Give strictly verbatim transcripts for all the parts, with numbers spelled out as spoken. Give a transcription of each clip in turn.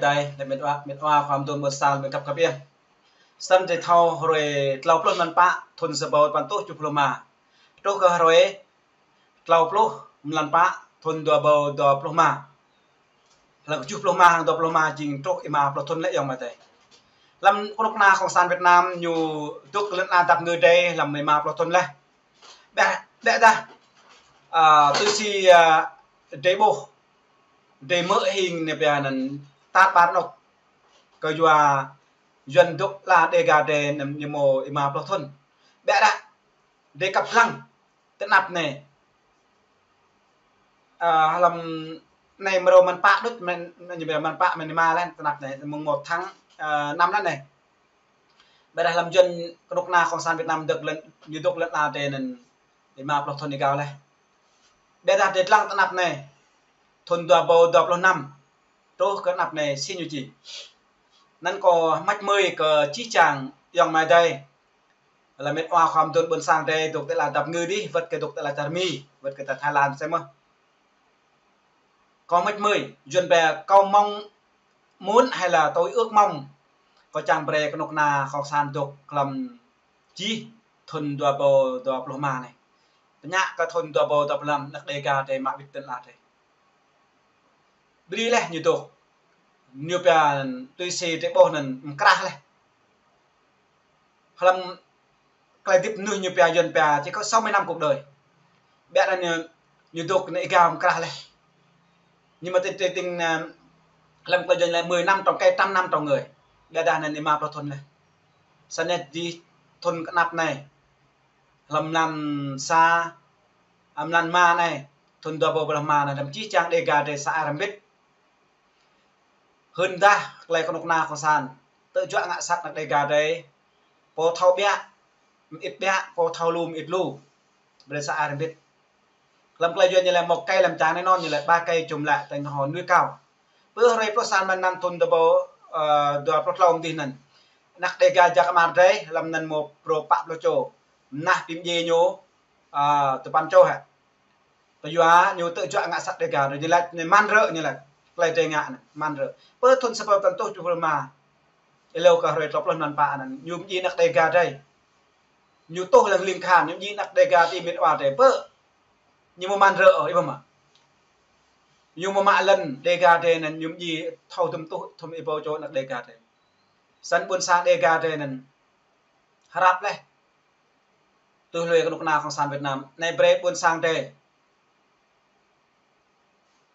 Ơi, lĕ met wa, met wa khua mơdôn ƀôn sang, met khăp khăp yơh. Săn či thâo hrơi tlâo pluh mlan pă, thun sa rơbâo păn tuh tơjuh pluh rơma. Truh kơ hrơi tlâo pluh mlan pă, thun dua rơbâo dua pluh rơma. Lăng tơjuh pluh rơma, lăng dua pluh rơma jing truh êma pluh thun lĕ ayŏng amai adơi. Lăm kơnuk kơna Cộng sản Việt Nam ñu dŏ lŏn ala dăp ngui adai lăm êma pluh thun laih. Ƀiă, ƀiă dah, a, tui si, a, adơi ƀuh, adơi hmư̆ hing anai pia anŭn tar ƀar anŏ kơ yua Yuan dŏ lŏn Dega adai anŭn ñu hmâo êma pluh thun. Ƀiă dah, adơi kăp lăng tơnap anai. A, lăm anai mrâo mlan pă đôč, mlan, ñu pia mlan pă mlan êma laih tơnap anai, mơ̆ng một tháng, a, năm laih anai. Ƀiă dah lăm Yuan kơnuk kơna Cộng sản Việt Nam dŏ lŏn, ñu dŏ lŏn ala adai anŭn êma pluh thun êgao laih. Ƀiă dah adơi lăng tơnap anai, thun dua rơbâo dua pluh năm, truh kơ tơnap anai si ñu či. Anŭn kâo hmư̆ mơi kơ čih čang ayŏng amai adơi. Lăm met wa khua mơdôn ƀôn sang adơi dŏ ti lŏn dăp ngui adih, wơ̆t kơ dŏ ti lŏn čar Mi, wơ̆t kơ ti Thái Lan sĕ mơ̆n. Kâo hmư̆ mơi, Yuan pia kâo mong muốn hay là tôi ước mong, kâo čang brơi kơnuk kơna Cộng sản dŏ lăm jih thun dua rơbâo dua pluh rơma anai. Tơña kơ thun dua rơbâo dua pluh năm, anăk Dega adai mă wĭt tơl adai. Brơi laih ñu dŏ. Ñu pia tui si adơi ƀuh anŭn mơkrah laih. Hlăm tơlơi hơdip mơnuih ñu pia Yuan pia chỉ có sáu mươi năm cuộc đời. Ƀiă dah ñu, ñu dŏ anai êgao mơkrah laih. Nhưng mà tính, tính, tính, à, hlăm tơlơi Yuan lĕ mười năm trong cây, trăm năm trong người. Ƀiă dah anŭn êma pluh thun laih. Săn anai jing thun kơnap anai. Lăm mlan sa, a, mlan rơma anai, thun dua rơbâo dua pluh rơma anai, lăm čih čang Dega adai sa ai hrŏm hơbĭt. Hưn dah tơlơi kơnuk kơna Cộng sản tơjuă ngă sat anăk Dega adai, pô thâo ƀiă, mơit ƀiă, pô thâo lu, mơit lu. Brơi sa ai hrŏm hơbĭt. Lăm tơlơi Yuan ñu lĕ một cây làm chài, anai anŭn ñu lĕ ba cây chùm lại thành hồ núi cao. Pơ hrơi pluh sa mlan năm thun dua rơbâo, ơ, dua pluh tlâo mơ̆ng adih anŭn, anăk Dega jak kơmar adai, lăm anŭn hmâo phrâo pă pluh čô, mơnah ƀing djai ñu, a, tơpăn čô hă. Kơ yua ñu tơjuă ngă sat Dega, ñu laĭ anai man rơ, ñu laĭ tơlơi adai ngă anai man rơ. Pơ thun sa rơbâo păn tuh tơjuh pluh rơma, êlâo kơ hrơi tlâo pluh mlan pă anŭn, ñu mơñi anăk Dega adai. Ñu tuh lăng ling khan, ñu mơñi anăk Dega ti met wa adai. Pơ ñu hmâo man rơ ôh, ih ƀuh mơ̆. Ñu hmâo mă lŏn Dega adai anŭn, ñu mơñi thâo dŭm tuh, thâo ih ƀuh čô anăk Dega adai. Săn ƀôn sang Dega adai anŭn hrăp laih. Tui hluê kơnuk kơna Cộng sản Việt Nam, anai brơi ƀôn sang adai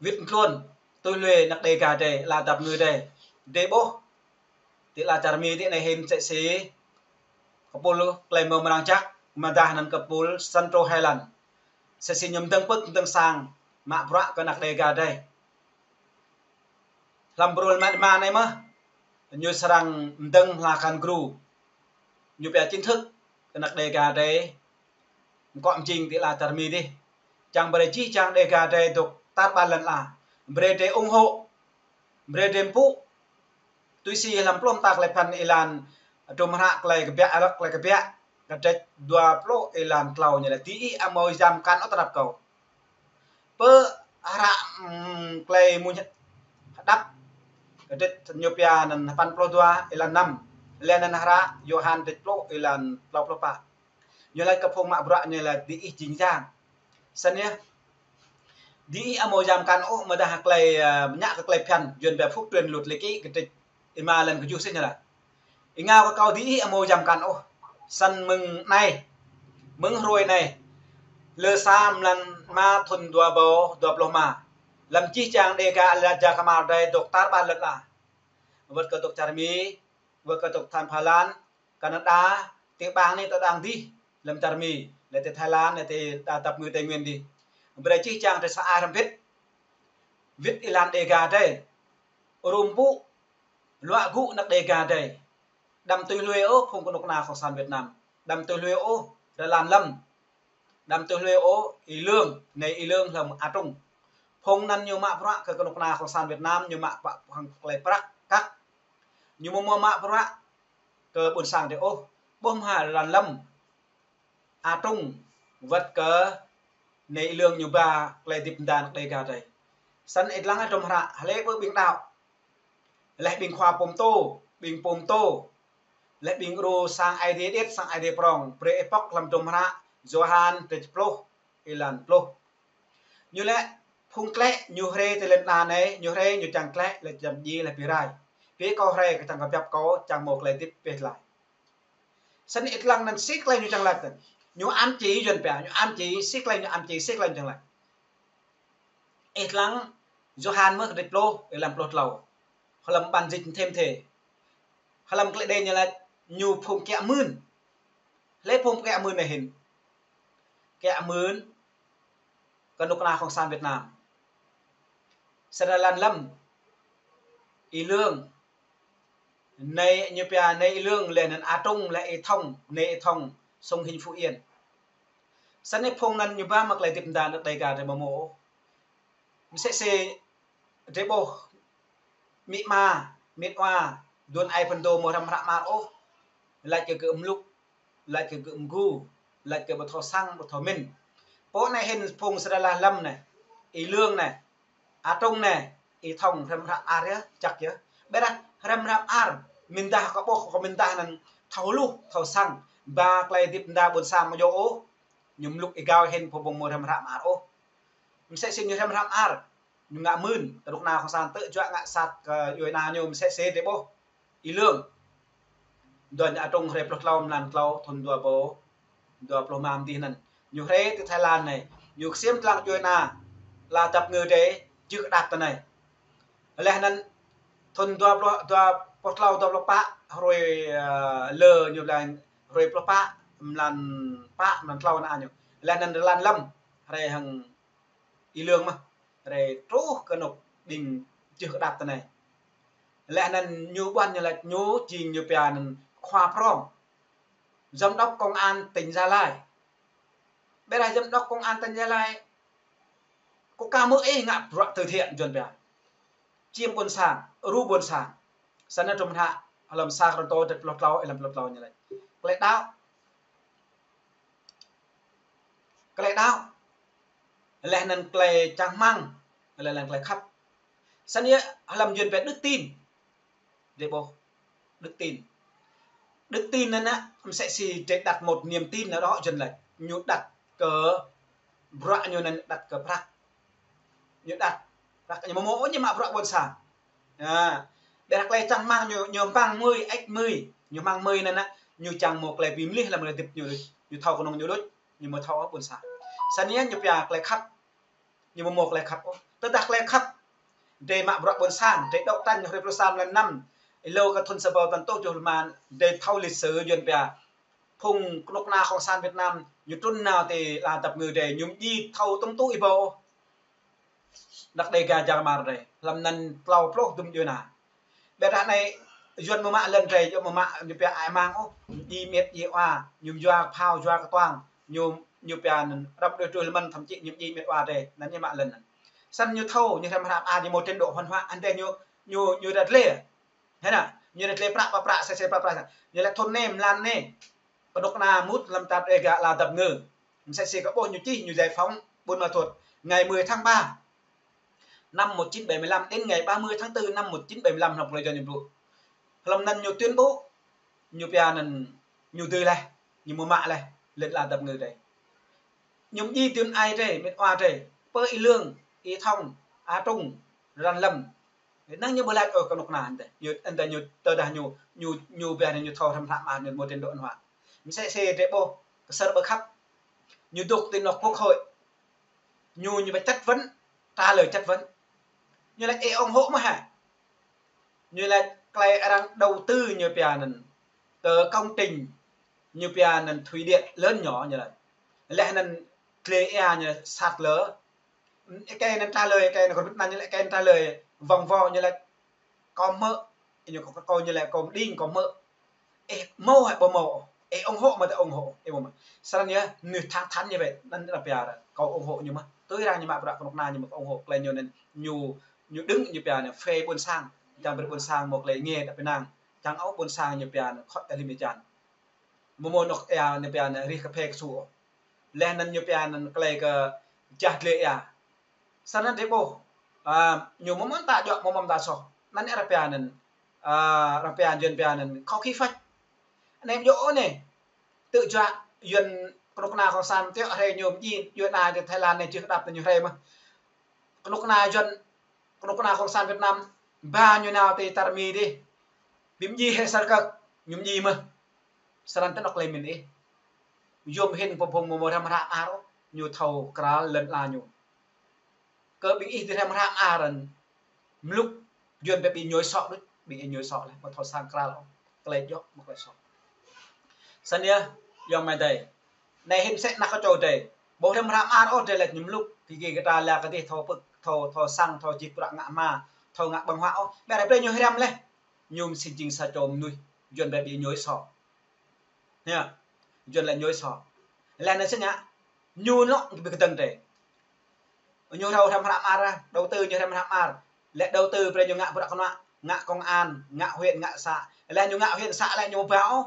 wĭt tluôn, tui hluê anăk Dega adai, lŏn dăp ngui adai. Adơi ƀuh, ti lŏn čar Mi ti anai hĭn sĕ si kơpul tơlơi mơ̆ng mrang jăk, mơdah anŭn kơpul Central Highland. Sĕ si ñu mơdơ̆ng pơ̆k, mơdơ̆ng sang, mă bruă kơ anăk Dega adai. Hlăm brul mlan rơma anai mơ̆n, ñu srăng mơdơ̆ng hla kăn gru. Ñu pia chính thức kơ anăk Dega adai mơkŏ mơjing ti lŏn čar Mi adih. Čang brơi čih čang Dega adai dŏ tar ƀar lŏn ala. Brơi adơi ủng hộ. Brơi adơi pơpŭ. Tui si hlăm pluh mơta tơlơi phiăn êlan, hrŏm hră tơlơi kơbiă, hră tơlơi kơbiă, kơdrêč dua pluh êlan tlâo ñu laĭ: Diih ăt hmâo yam kăn ôh tơnap kâo. Pơ hră, ưm, tơlơi mơñum hơđăp, kơdrêč ñu pia anŭn sapăn pluh dua êlan năm, laih anŭn hră Yôhan kơdrêč pluh êlan tlâo pluh pă. Ñu laĭ kơ phung mă bruă ñu laĭ diih jing yang. Săn yơh. Diih ăt hmâo yam kăn ôh, mơdah tơlơi, a, mơñă kơ tơlơi phiăn, Yuan pia phục truyền luật lệ ký, kơdrêč êma êlan kơjuh sĭt ñu laĭ. Ih ngă kơ kâo diih ăt hmâo yam kăn ôh. Săn mơ̆ng anai, mơ̆ng hrơi anai, lơ sa mlan rơma thun dua rơbâo dua pluh rơma. Lăm čih čang Dega lĕ jak kơmar adai dŏ tar ƀar lŏn ala. Wơ̆t kơ dŏ čar Mi, wơ̆t kơ dŏ than Thái Lan, Canada, ti ƀang anai tơdang adih, lăm čar Mi, lĕ ti Thái Lan, lĕ ti, a, dăp ngui Tây Nguyên adih. Brơi čih čang adai sa ai hrŏm hơbĭt. Wĭt êlan Dega adai. Hrŏm pŭ, luă gŭ anăk Dega adai. Đăm tui hluê ôh phung kơnuk kơna Cộng sản Việt Nam. Đăm tui hluê ôh rơlan lăm. Đăm tui hluê ôh Y Lương, anai Y Lương hlăm A Trung. Phung anŭn ñu mă bruă kơ kơnuk kơna Cộng sản Việt Nam, ñu mă pă hăng tơlơi prăk kăk. Ñu ƀu hmâo mă bruă kơ ƀôn sang adih ôh. Ƀuh mơ̆ rơlan lăm A Trung wơ̆t kơ anai Y Lương ñu ba tơlơi hơdip mơda anăk Dega adai. Săn ih lăng hrŏm hră, hlơi ƀu ƀing đaŏ. Laih ƀing khua pơtô, ƀing pơtô. Laih ƀing gru sang Aê Diê điêt, sang Aê Diê prong. Brơi ih pŏk lăm hră Yôhan, tơjuh pluh, êlan pluh. Ñu laĭ, phung klĕ, ñu hrĕ tơlơi anai, ñu hrĕ, ñu čang klĕ, laih čang djai, laih bi rai. Bi kâo hrĕ, kơ čang kơ biă kâo, čang mơ̆ klĕ hơdip pĕh lai. Sĭt ih lăng anŭn sĭt klĕ ñu čang laĭ anŭn. Ñu ăm čih Yuan pia, ñu ăm čih, sĭt klĕ ñu ăm čih, sĭt klĕ ñu čang laĭ. Ih lăng Yôhan mơ̆ kơdrêč pluh, êlan pluh klâo. Hlăm bản dịch thêm thế. Hlăm klĕ đe ñu laĭ ñu phung kiă mưn. Lĕ phung kiă mưn anai hĭn. Kiă mưn kơ kơnuk kơna Cộng sản Việt Nam. Sơđa lăn lăm. Ih Lương. Anai ñu pia anai ih Lương laih anŭn A Trung laih ih Thông, anai ih Thông, sung hĭn Phú Yên. Sĭt ih phung anŭn ñu ba mă klĕ hơdip đa anŭn đai gah drei mơ̆ mơ̆. Mơsĕ si drei ƀuh amĭ ama, mĕt wa, đuôn ai pơdô mơ̆ hrăm hră mơar ôh. Laĭ kơ gơ̆ mlŭk, laĭ kơ gơ̆ mgu, laĭ kơ ƀu thâo sang, ƀu thâo mĭn. Pô anai hĭn phung sơđa lăn lăm anai, ih Lương anai, A Trung anai, ih Thông hrăm hră mơar yơh, čăk yơh. Ƀiădah hrăm hră mơar, mĭn dah kơ ƀuh, kơ mĭn dah anŭn thâo hluh, thâo sang, ba klĕ hơdip đa ƀôn sang mơ̆ yơh ôh. Ñu mlŭk ih gao hĭn phung ƀu mơ̆ hrăm hră mơar ôh. Mơsĕ si ñu hrăm hră mơar. Ñu ngă mưn, kơnuk kơna Cộng sản tơjuă ngă sat kơ djuai ana ñu mơsĕ si drei ƀuh. Ih Lương. Đuañ A Trung hrĕ pluh klâo mlan klâo thun dua ƀô, dua pluh mơ̆ng dih anŭn. Ñu hrĕ tơ Thái Lan anai. Ñu ksiêm tơlang djuai ana. La dăp ngơ drei, jưh kơdăp tơ anai. Laih anŭn thun dua pluh, dua pluh klâo, dua pluh pă, hrơi, ơ, lơ ñu lăng hrơi pluh pă, mlan pă, mlan klâo anai ñu. Laih anŭn lăn lăm, hrĕ hăng ih Lương mơ̆. Hrĕ truh kơ anŏ ƀing jưh kơdăp tơ anai. Laih anŭn ñu ƀuăn ñu laĭ ñu jing ñu pia anŭn khua prong. Giám đốc công an tỉnh Gia Lai. Ƀiădah giám đốc công an tỉnh Gia Lai. Kơ ka mơ̆ ih ngă bruă từ thiện Yuan pia. Čiêm ƀôn sang, ru ƀôn sang. Sĭt anŭn trôm hă, hlăm sa Kôrintô tơjuh pluh klâo, êlan pluh klâo ñu laĭ. Klĕ đaŏ. Klĕ đaŏ. Laih anŭn klĕ čang rơmang. Laih anŭn klĕ khăp. Sĭt yơh hlăm Yuan pia đức tin. Drei ƀuh. Đức tin. Đức tin anŭn, mơsĕ si drei đặt một niềm tin nào đó Yuan laĭ. Ñu đặt kơ bruă ñu anŭn đặt kơ prăk. Ñu đặt prăk ñu mơ̆ mơ̆ ñu mă bruă ƀôn sang. Ƀiădah klĕ čang rơmang ñu, ñu rơmang mơi, ĕč mơi. Ñu rơmang mơi anŭn, ñu čang mơ̆ klĕ bi mlih hlăm klĕ hơdip ñu, ñu thâo kơnơ̆ng ñu đôč, ñu mơ̆ thâo ƀôn sang. Sĭt yơh ñu pia klĕ khăp. Ñu mơ̆ mơ̆ klĕ khăp ôh. Tơdah klĕ khăp, drei mă bruă ƀôn sang, drei đấu tranh hrơi pluh sa mlan năm. Êlâo kơ thun sa ƀô păn tơjuh rơma, drei thâo lịch sử Yuan pia. Phung kơnuk kơna Cộng sản Việt Nam, ñu trŭn nao ti la dăp ngơ drei, ñu ƀu thâo tŭm tŭ ih ƀô̆. Đăk đei ga jang mar drei. Hlăm anŭn klâo pluh dŭm djuai ana. Ƀiădah anai, Yuan mơ̆ mă lŏn drei, Yuan mơ̆ mă ñu pia ai mang ôh. Djai mĕt djai wa, ñu yua kơ phao, yua kơ tuang. Ñu, ñu pia anŭn răp đuaĭ truh lơmăn thậm chí ñu djai mĕt wa drei. Anŭn ñu mă lŏn anŭn. Sĭt ñu thâo, ñu hrăm hră mơar ñu mơ̆ trình độ văn hóa, anŭn drei ñu, ñu, ñu ră tlê. Hĕ anŭn, ñu ră tlê prăk, prăk, prăk, sĕ, sĕ, prăk, prăk. Ñu laĭ thun anai, mlan anai. Kơnuk kơna mŭt hlăm ta đe gah la dăp ngơ. Mơsĕ si kơ ƀuh ñu čih ñu giải phóng Buôn Ma Thuột ngày mười tháng ba năm một chín bảy mươi lăm đến ngày ba mươi tháng tư năm một chín bảy mươi lăm hlăm klei Yuan ñu blŭ. Hlăm anŭn ñu tuyên bố, ñu pia anŭn ñu dưi laih, ñu mơ̆ mă laih, lĕ la dăp ngơ drei. Ñu djai dŭm ai drei, mĕt wa drei, pơ ih Lương, ih Thông, A Trung, Răn Lâm. Năng ñu ƀu laĭ ôh kơnuk kơna anŭn tĕ. Ñu, anŭn tĕ ñu tơdah ñu, ñu, ñu pia anŭn ñu thâo hrăm hră mơar ñu mơ̆ trình độ văn hóa. Mơsĕ si drei ƀuh, kơ sơr ƀơ khăp. Ñu dŏ ti anŏ quốc hội. Ñu, ñu phải chất vấn, trả lời chất vấn. Ñu laĭ ih ủng hộ mơ̆ hă? Ñu laĭ klei arăng đầu tư ñu pia anŭn. Kơ công trình ñu pia anŭn thủy điện lớn nhỏ ñu laĭ. Laih anŭn klei ia ñu sạt lở. Ih kơ anŭn trả lời, ih kơ anŭn kơ Việt Nam ñu laĭ, ih kơ anŭn trả lời vòng vo ñu laĭ kâo hmư̆, ñu kơ kâo ñu laĭ kâo mđing kâo hmư̆. Ih mơ̆ hă ƀu mơ̆, ih ủng hộ mơ̆ ƀu ủng hộ, ih ƀu mơ̆. Srăng yơh, ñu thẳng thắn như vậy, anŭn arăng pia kâo ủng hộ ñu mơ̆. Tui arăng ñu mă bruă kơnuk kơna ñu mơ̆ ủng hộ, klei ñu anŭn, ñu, ñu đứng ñu pia anŭn, phe ƀôn sang, čang brơi ƀôn sang mơ̆ klei nge đăp ƀing năng, čang ôh ƀôn sang ñu pia anŭn, khŏt kơ lim ih čan. Mơ̆ mơ̆ anŏ ia ñu pia anŭn rih kơ phe kơsu. Laih anŭn ñu pia anŭn klei kơ jah dlê ia. Srăng anŭn drei ƀuh. A, ñu mơ̆ mơ̆n ta djŏ, mơ̆ mơ̆n ta soh. Anŭn arăng pia anŭn a, arăng pia Yuan pia anŭn khâu khi phách. Anai yơh anai. Tơjuă Yuan kơnuk kơna Cộng sản tiŏ hrơi ñu mơñi, Yuan anai ti Thái Lan anai čih kơdăp ñu hrơi mơ̆n. Kơnuk kơna Yuan, kơnuk kơna Cộng sản Việt Nam, ba ñu nao ti tar Mi dih. Ƀing mơñi hĭ sar kơk, ñu mơñi mơ̆n. Srăng tơnŏk lĕ mĭn ih. Yôm hĭn pơphung mơ̆ mơ̆ hrăm hră mơar ôh, ñu thâo krăl lŏn ala ñu. Kơ ƀing ih ti hrăm hră mơar anŭn, mlŭk, Yuan pia ƀing ñôi sŏ đôč, ƀing ih ñôi sŏ lĕ, mơ̆ thâo sang krăl ôh, tơlơi djŏ, mơ̆ tơlơi sŏ. Săn yơh, yŏng mơi dai. Anai hĭn sĕ năk kơ čô dai. Ƀu hrăm hră mơar ôh dai lĕ ñu mlŭk, kiki kơta la kơ dih thâo pơ̆k, thâo, thâo sang, thâo jik prăk ngă hma, thâo ngă ƀơ̆ng huă ôh. Ƀĕ rai brơi ñu hrăm lĕ. Ñu mơsĭt jing sa čô mơnuih, Yuan pia ƀing ñôi sŏ. Hă, Yuan lĕ ñôi sŏ. Lĕ anai sĭt ngă, ñu nŏk ƀu kơdơ̆ng dai. Ñu hrăm hră mơar, đầu tư ñu hrăm hră mơar. Lĕ đầu tư brơi ñu ngă bruă kơnuă, ngă công an, ngă huyện, ngă xã. Lĕ ñu ngă huyện xã lĕ ñu ƀu ba ôh.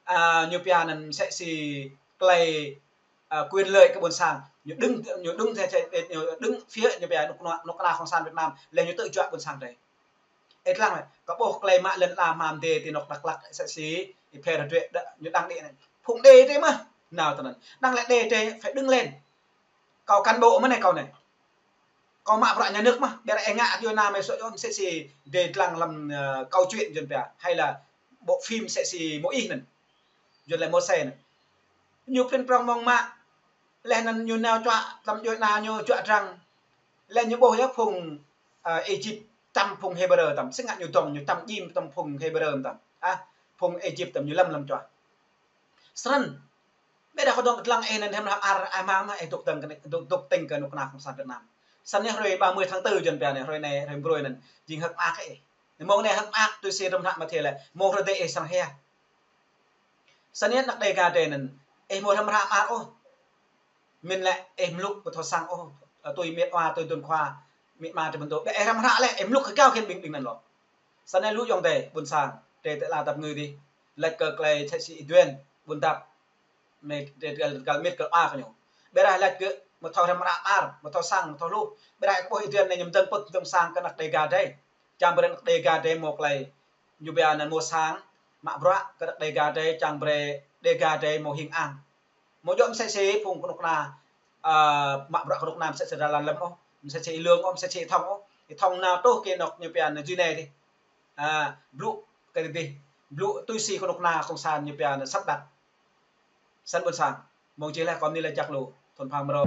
A, ñu pia anŭn mơsĕ si tơlơi, a, quyền lợi kơ ƀôn sang. Ñu đơ̆ng, ñu đơ̆ng, ñu đơ̆ng phía ñu pia kơnuk kơna, kơnuk kơna Cộng sản Việt Nam. Lĕ ñu tơjuă ƀôn sang dai. Ih lăng lĕ, kơ ƀuh tơlơi mă lŏn ala mơ̆n dai ti anŏ Dak Lak, mơsĕ si, ih phe rơdrĕ đa, ñu đăng đĭ anai. Phung đe đe mơ̆n, nao tơ anŭn. Đăng lĕ đe đe, phải đứng lên. Kâo cán bộ mơ̆n anai kâo anai. Kâo mă bruă nhà nước mơ̆n, ƀĕ rai ih ngă kơ Yuan anai mơi sŏ yôm mơsĕ si, đe lăng lăm, ơ, câu chuyện Yuan pia, hay là bộ phim mơsĕ si Môis anŭn. Yuan lĕ Môsê anŭn. Ñu prin prong mơ̆ng mă, lĕ anŭn ñu nao čuă, tơlăm Yuan anai ñu čuă drăng. Lĕ ñu ƀuh yơh phung, a, Êjip tăm phung Hêbrơ tăm. Sĭt ngă ñu dŏng, ñu tăm jim tăm phung Hêbrơ tăm. A, phung Êjip tăm ñu lăm lăm čuă. Srăn. Ƀĕ đa kơ dŏng kơdlăng ih anŭn hrăm hră mơar, ih mơ̆ng mơ̆n ih dŏ tơ̆ng kơ anai, dŏ, dŏ tơ̆ng kơ kơnuk kơna Cộng sản Việt Nam. Săn yơh hrơi ba mươi tháng tư Yuan pia anai, hrơi anai, hrơi brơi anŭn. Jing hơ̆k mơak ih. Anai mơ̆ng anai hơ̆k mơak tui si hrăm hră Mathiơ lĕ. Mơ̆ng hrơi dai ih srăng hia. Săn yơh anăk Đêga dai anŭn, ih ƀu hrăm hră mơar ôh. Mĭn lĕ ih mlŭk ƀu thâo sang ôh, tui mĕt wa, tui dŭn khua, mĭt ma tui bơntu. Ƀĕ ih hrăm hră lĕ, ih mlŭk kơ gao khĭn ƀing ƀing anŭn lŏ. Săn yơh lu yŏng dai, ƀôn sang, dai tơlơi tap ngui dih. Laĭ kơ tơlơi mơsĕ si Ih Duên, ƀôn dap, mĕt, dai tơlơi, tơlơi mĕt kơ a kơ ñu. Ƀĕ rai laĭ kơ, mơ̆ thâo hrăm hră mơar, mơ̆ thâo sang, mơ̆ thâo hluh. Ƀĕ rai kơ ƀuh Ih Duên anai ñu mơdơ̆ng pơ̆k dơ̆ng sang kơ anăk Đêga dai. Čang brơi anăk Đêga dai mơ̆ tơlơi ñu pia anŭn mơ̆ sang, mă bruă kơ anăk Đêga dai, čang brơi Đêga dai mơ̆ hing ang. Mơ̆ djŏ mơsĕ si phung kơnuk kơna, a, mă bruă kơnuk kơna mơsĕ si Dalan Lâm ôh, mơsĕ si Ih Lương ôh, mơsĕ si Ih Thông ôh. Ih Thông nao truh kơ anŏ ñu pia anŭn June dih. A, blŭ kơ dih, blŭ tui si kơnuk kơna Cộng sản ñu pia anŭn sắp đặt. Săn ƀôn sang, mơ̆ng čih lĕ kơ mơ̆ng anai lĕ čăk lu, thun phang mrô.